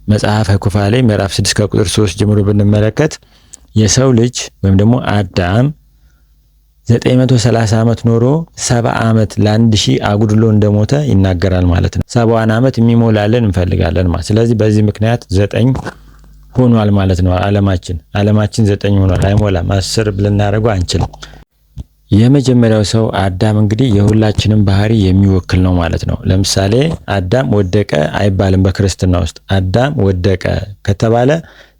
መጽሐፈ ኩፋሌ ምዕራፍ 6 ከቁጥር 3 ጀምሮ ብንመለከት የሰው ልጅ ወይም ደግሞ አዳም 930 ዓመት ኖሮ 70 ዓመት ለ1000 አጉድሎ እንደሞተ ይናገራል ማለት ነው። 70ዋን ዓመት የሚሞላልን እንፈልጋለን ማለት። ስለዚህ በዚህ ምክንያት 9 ሆኗል ማለት ነው። ዓለማችን 9 ሆኗል። አይሞላም። 10 ልናደርገው አንችልም። የመጀመሪያው ሰው አዳም እንግዲህ የሁላችንም ባህሪ የሚወክል ነው ማለት ነው። ለምሳሌ አዳም ወደቀ አይባልም በክርስትና ውስጥ። አዳም ወደቀ ከተባለ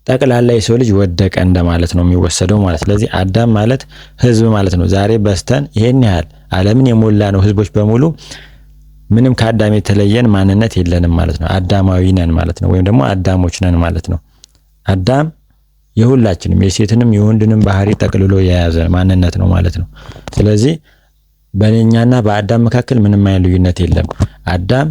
ጠቅላላ የሰው ልጅ ወደቀ እንደማለት ነው የሚወሰደው ማለት። ስለዚህ አዳም ማለት ሕዝብ ማለት ነው። ዛሬ በስተን ይሄን ያህል ዓለምን የሞላ ነው ሕዝቦች በሙሉ ምንም ከአዳም የተለየን ማንነት የለንም ማለት ነው። አዳማዊ ነን ማለት ነው፣ ወይም ደግሞ አዳሞች ነን ማለት ነው። አዳም የሁላችንም የሴትንም የወንድንም ባህሪ ጠቅልሎ የያዘ ማንነት ነው ማለት ነው። ስለዚህ በእኛና በአዳም መካከል ምንም አይነት ልዩነት የለም። አዳም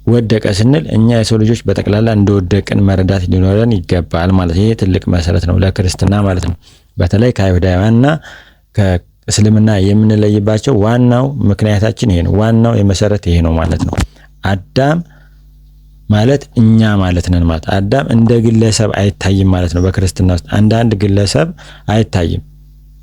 ወደቀ ስንል እኛ የሰው ልጆች በጠቅላላ እንደወደቅን መረዳት ሊኖረን ይገባል ማለት። ይሄ ትልቅ መሰረት ነው ለክርስትና ማለት ነው። በተለይ ከአይሁዳውያንና ከእስልምና የምንለይባቸው ዋናው ምክንያታችን ይሄ ነው። ዋናው የመሰረት ይሄ ነው ማለት ነው። አዳም ማለት እኛ ማለት ነን ማለት። አዳም እንደ ግለሰብ አይታይም ማለት ነው። በክርስትና ውስጥ አንዳንድ ግለሰብ አይታይም፣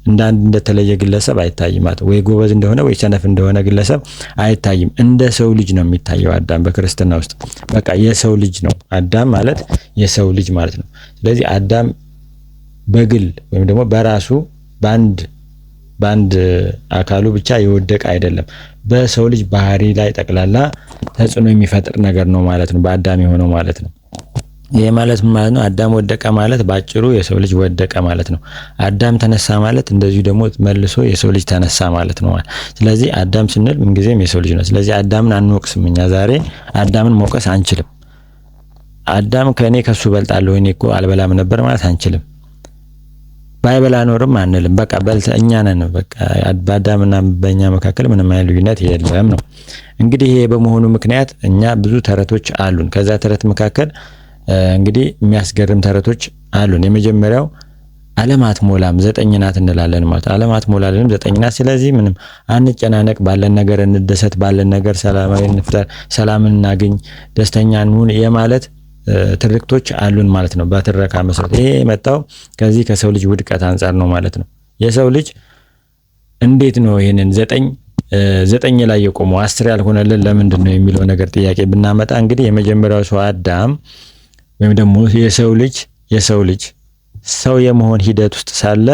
እንደ አንድ እንደተለየ ግለሰብ አይታይም ማለት፣ ወይ ጎበዝ እንደሆነ ወይ ሰነፍ እንደሆነ ግለሰብ አይታይም። እንደ ሰው ልጅ ነው የሚታየው አዳም በክርስትና ውስጥ። በቃ የሰው ልጅ ነው አዳም ማለት፣ የሰው ልጅ ማለት ነው። ስለዚህ አዳም በግል ወይም ደግሞ በራሱ በአንድ በአንድ አካሉ ብቻ የወደቀ አይደለም። በሰው ልጅ ባህሪ ላይ ጠቅላላ ተጽዕኖ የሚፈጥር ነገር ነው ማለት ነው፣ በአዳም የሆነው ማለት ነው። ይሄ ማለት ምን ማለት ነው? አዳም ወደቀ ማለት ባጭሩ የሰው ልጅ ወደቀ ማለት ነው። አዳም ተነሳ ማለት እንደዚሁ ደግሞ መልሶ የሰው ልጅ ተነሳ ማለት ነው። ስለዚህ አዳም ስንል ምንጊዜም የሰው ልጅ ነው። ስለዚህ አዳምን አንወቅስም። እኛ ዛሬ አዳምን መውቀስ አንችልም። አዳም ከእኔ ከሱ በልጣለሁ፣ እኔ እኮ አልበላም ነበር ማለት አንችልም። ባይበላ ኖርም አንልም። በቃ በልተ እኛ ነን። በቃ በአዳምና በእኛ መካከል ምንም አይነት ልዩነት የለም ነው። እንግዲህ ይሄ በመሆኑ ምክንያት እኛ ብዙ ተረቶች አሉን። ከዛ ተረት መካከል እንግዲህ የሚያስገርም ተረቶች አሉን። የመጀመሪያው ዓለም አትሞላም 9 ናት እንላለን ማለት። ዓለም አትሞላልንም 9 ናት። ስለዚህ ምንም አንጨናነቅ፣ ባለን ነገር እንደሰት፣ ባለን ነገር ሰላማዊ እንፍጠር፣ ሰላምን እናግኝ፣ ደስተኛ እንሁን የማለት ትርክቶች አሉን ማለት ነው። በትረካ መሰረት ይሄ የመጣው ከዚህ ከሰው ልጅ ውድቀት አንጻር ነው ማለት ነው። የሰው ልጅ እንዴት ነው ይሄንን 9 9 ላይ የቆመው፣ 10 ያልሆነልን ለምንድን ነው የሚለው ነገር ጥያቄ ብናመጣ እንግዲህ የመጀመሪያው ሰው አዳም ወይም ደግሞ የሰው ልጅ ሰው የመሆን ሂደት ውስጥ ሳለ፣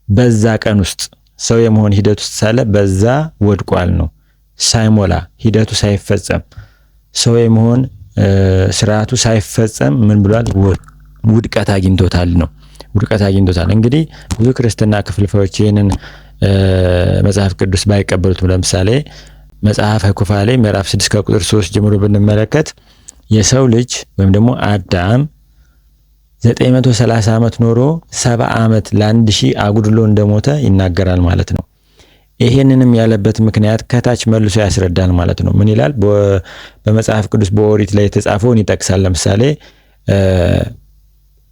በዛ ቀን ውስጥ ሰው የመሆን ሂደት ውስጥ ሳለ በዛ ወድቋል ነው። ሳይሞላ፣ ሂደቱ ሳይፈጸም፣ ሰው የመሆን ስርዓቱ ሳይፈጸም ምን ብሏል? ውድቀት አግኝቶታል ነው። ውድቀት አግኝቶታል። እንግዲህ ብዙ ክርስትና ክፍልፋዮች ይህንን መጽሐፍ ቅዱስ ባይቀበሉትም ለምሳሌ መጽሐፈ ኩፋሌ ምዕራፍ 6 ከቁጥር 3 ጀምሮ ብንመለከት የሰው ልጅ ወይም ደግሞ አዳም 930 ዓመት ኖሮ 70 ዓመት ለ1000 አጉድሎ እንደሞተ ይናገራል ማለት ነው። ይሄንንም ያለበት ምክንያት ከታች መልሶ ያስረዳል ማለት ነው። ምን ይላል? በመጽሐፍ ቅዱስ በኦሪት ላይ የተጻፈውን ይጠቅሳል። ለምሳሌ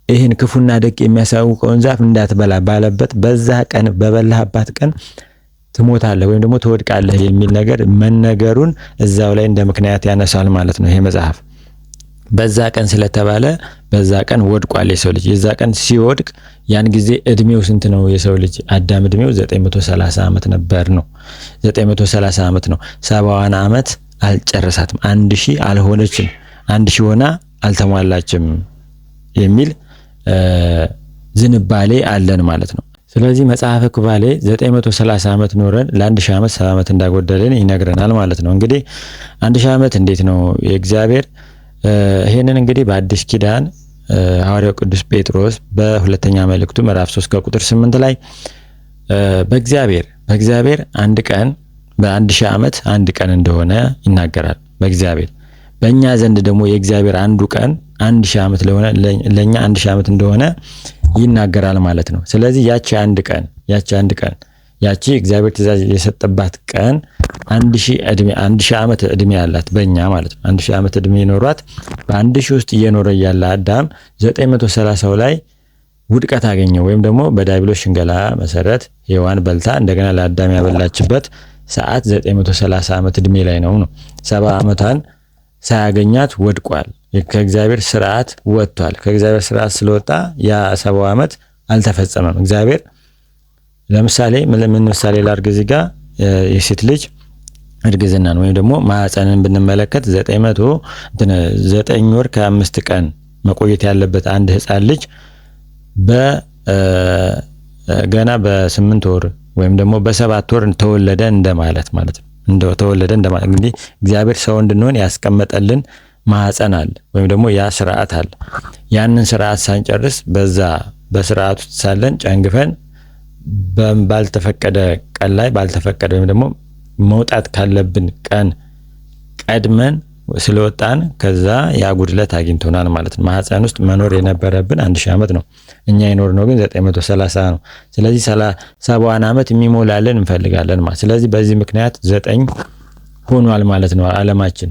ይህን ክፉና ደግ የሚያሳውቀውን ዛፍ እንዳትበላ ባለበት በዛ ቀን በበላህባት ቀን ትሞታለህ ወይም ደግሞ ትወድቃለህ የሚል ነገር መነገሩን እዛው ላይ እንደ ምክንያት ያነሳል ማለት ነው። ይሄ መጽሐፍ በዛ ቀን ስለተባለ በዛ ቀን ወድቋል የሰው ልጅ። የዛ ቀን ሲወድቅ ያን ጊዜ እድሜው ስንት ነው? የሰው ልጅ አዳም እድሜው 930 ዓመት ነበር ነው። 930 ዓመት ነው። 70ዋን ዓመት አልጨረሳትም። 1000 አልሆነችም። 1000 ሆና አልተሟላችም የሚል ዝንባሌ አለን ማለት ነው። ስለዚህ መጽሐፈ ኩፋሌ 930 ዓመት ኖረን ለ1000 ዓመት 70 ዓመት እንዳጎደልን ይነግረናል ማለት ነው። እንግዲህ 1000 ዓመት እንዴት ነው የእግዚአብሔር ይሄንን እንግዲህ በአዲስ ኪዳን ሐዋርያው ቅዱስ ጴጥሮስ በሁለተኛ መልእክቱ ምዕራፍ 3 ከቁጥር 8 ላይ በእግዚአብሔር አንድ ቀን በ1000 ዓመት አንድ ቀን እንደሆነ ይናገራል። በእግዚአብሔር፣ በእኛ ዘንድ ደግሞ የእግዚአብሔር አንዱ ቀን 1000 ዓመት ለሆነ ለኛ 1000 ዓመት እንደሆነ ይናገራል ማለት ነው። ስለዚህ ያቺ አንድ ቀን ያቺ እግዚአብሔር ትእዛዝ የሰጠባት ቀን 1000 እድሜ፣ 1000 ዓመት እድሜ ያላት በእኛ ማለት ነው። 1000 ዓመት እድሜ ኖሯት በ1000 ውስጥ እየኖረ እያለ አዳም 930 ላይ ውድቀት አገኘው ወይም ደግሞ በዲያብሎስ ሽንገላ መሰረት ሔዋን በልታ እንደገና ለአዳም ያበላችበት ሰዓት 930 ዓመት እድሜ ላይ ነው ነው 70 ዓመቷን ሳያገኛት ወድቋል። ከእግዚአብሔር ስርዓት ወጥቷል። ከእግዚአብሔር ስርዓት ስለወጣ ያ 70 ዓመት አልተፈጸመም። እግዚአብሔር ለምሳሌ ምን ምሳሌ ላድርግ እዚህ ጋር? የሴት ልጅ እርግዝናን ወይም ደግሞ ማህፀንን ብንመለከት 9 ወር ከ5 ቀን መቆየት ያለበት አንድ ህፃን ልጅ ገና በ8 ወር ወይም ደግሞ በ7 ወር ተወለደ እንደማለት ማለት ነው። ተወለደ እንደማለት። እንግዲህ እግዚአብሔር ሰው እንድንሆን ያስቀመጠልን ማህፀን አለ ወይም ደግሞ ያ ስርዓት አለ። ያንን ስርዓት ሳንጨርስ በዛ በስርዓት ውስጥ ሳለን ጨንግፈን ባልተፈቀደ ቀን ላይ፣ ባልተፈቀደ ወይም ደግሞ መውጣት ካለብን ቀን ቀድመን ስለወጣን ከዛ ያ ጉድለት አግኝቶናል ማለት ነው። ማህፀን ውስጥ መኖር የነበረብን 1000 ዓመት ነው። እኛ የኖርነው ግን 930 ነው። ስለዚህ 70 ዓመት የሚሞላልን እንፈልጋለን ማለት። ስለዚህ በዚህ ምክንያት 9 ሆኗል ማለት ነው። ዓለማችን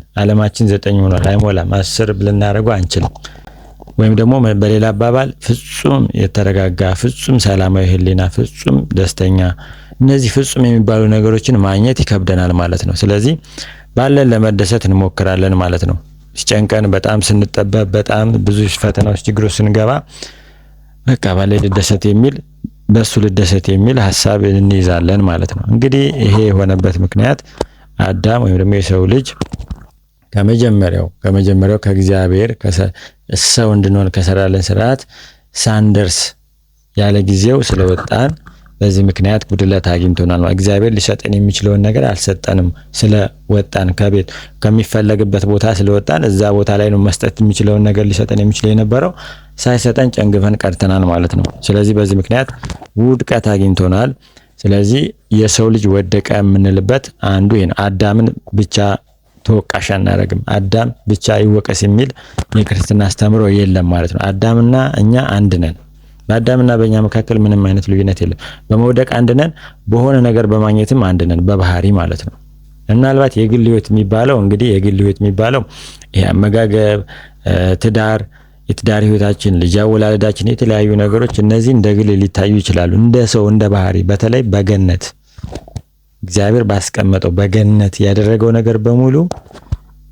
9 ሆኗል። አይሞላም። 10 ልናደርገው አንችልም። ወይም ደግሞ በሌላ አባባል ፍጹም የተረጋጋ፣ ፍጹም ሰላማዊ ህሊና፣ ፍጹም ደስተኛ፣ እነዚህ ፍጹም የሚባሉ ነገሮችን ማግኘት ይከብደናል ማለት ነው። ስለዚህ ባለን ለመደሰት እንሞክራለን ማለት ነው። ሲጨንቀን፣ በጣም ስንጠበብ፣ በጣም ብዙ ፈተናዎች፣ ችግሮች ስንገባ በቃ ባለ ልደሰት የሚል፣ በሱ ልደሰት የሚል ሀሳብ እንይዛለን ማለት ነው። እንግዲህ ይሄ የሆነበት ምክንያት አዳም ወይም ደግሞ የሰው ልጅ ከመጀመሪያው ከእግዚአብሔር ሰው እንድንሆን ከሰራልን ስርዓት ሳንደርስ ያለ ጊዜው ስለወጣን በዚህ ምክንያት ጉድለት አግኝቶናል። እግዚአብሔር ሊሰጠን የሚችለውን ነገር አልሰጠንም። ስለወጣን፣ ከቤት ከሚፈለግበት ቦታ ስለወጣን፣ እዛ ቦታ ላይ ነው መስጠት የሚችለውን ነገር ሊሰጠን የሚችለው የነበረው፣ ሳይሰጠን ጨንግፈን ቀርተናል ማለት ነው። ስለዚህ በዚህ ምክንያት ውድቀት አግኝቶናል። ስለዚህ የሰው ልጅ ወደቀ የምንልበት አንዱ ይሄ ነው። አዳምን ብቻ ተወቃሽ አናደርግም። አዳም ብቻ ይወቀስ የሚል የክርስትና አስተምሮ የለም ማለት ነው። አዳምና እኛ አንድ ነን። በአዳምና በእኛ መካከል ምንም አይነት ልዩነት የለም። በመውደቅ አንድ ነን፣ በሆነ ነገር በማግኘትም አንድ ነን፣ በባህሪ ማለት ነው። ምናልባት የግል ህይወት የሚባለው፣ እንግዲህ የግል ህይወት የሚባለው ይሄ አመጋገብ፣ ትዳር፣ የትዳር ህይወታችን፣ ልጅ አወላለዳችን፣ የተለያዩ ነገሮች እነዚህ እንደ ግል ሊታዩ ይችላሉ። እንደ ሰው እንደ ባህሪ በተለይ በገነት እግዚአብሔር ባስቀመጠው በገነት ያደረገው ነገር በሙሉ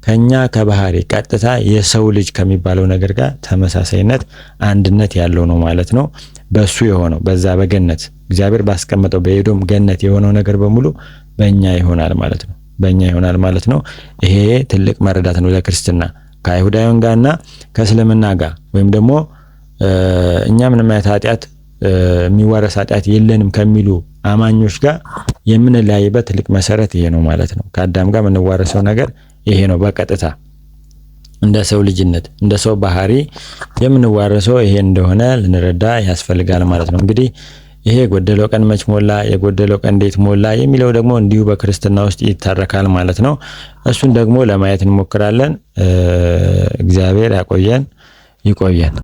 ከኛ ከባህሪ ቀጥታ የሰው ልጅ ከሚባለው ነገር ጋር ተመሳሳይነት፣ አንድነት ያለው ነው ማለት ነው። በሱ የሆነው፣ በዛ በገነት እግዚአብሔር ባስቀመጠው በኤዶም ገነት የሆነው ነገር በሙሉ በእኛ ይሆናል ማለት ነው። በእኛ ይሆናል ማለት ነው። ይሄ ትልቅ መረዳት ነው ለክርስትና። ከአይሁዳውያን ጋርና ከእስልምና ጋር ወይም ደግሞ እኛ ምንም አይነት ኃጢአት፣ የሚዋረስ ኃጢአት የለንም ከሚሉ አማኞች ጋር የምንለያይበት ትልቅ መሰረት ይሄ ነው ማለት ነው። ከአዳም ጋር የምንዋረሰው ነገር ይሄ ነው። በቀጥታ እንደ ሰው ልጅነት፣ እንደ ሰው ባህሪ የምንዋረሰው ይሄ እንደሆነ ልንረዳ ያስፈልጋል ማለት ነው። እንግዲህ ይሄ የጎደለው ቀን መች ሞላ፣ የጎደለው ቀን እንዴት ሞላ የሚለው ደግሞ እንዲሁ በክርስትና ውስጥ ይተረካል ማለት ነው። እሱን ደግሞ ለማየት እንሞክራለን። እግዚአብሔር ያቆየን፣ ይቆየን።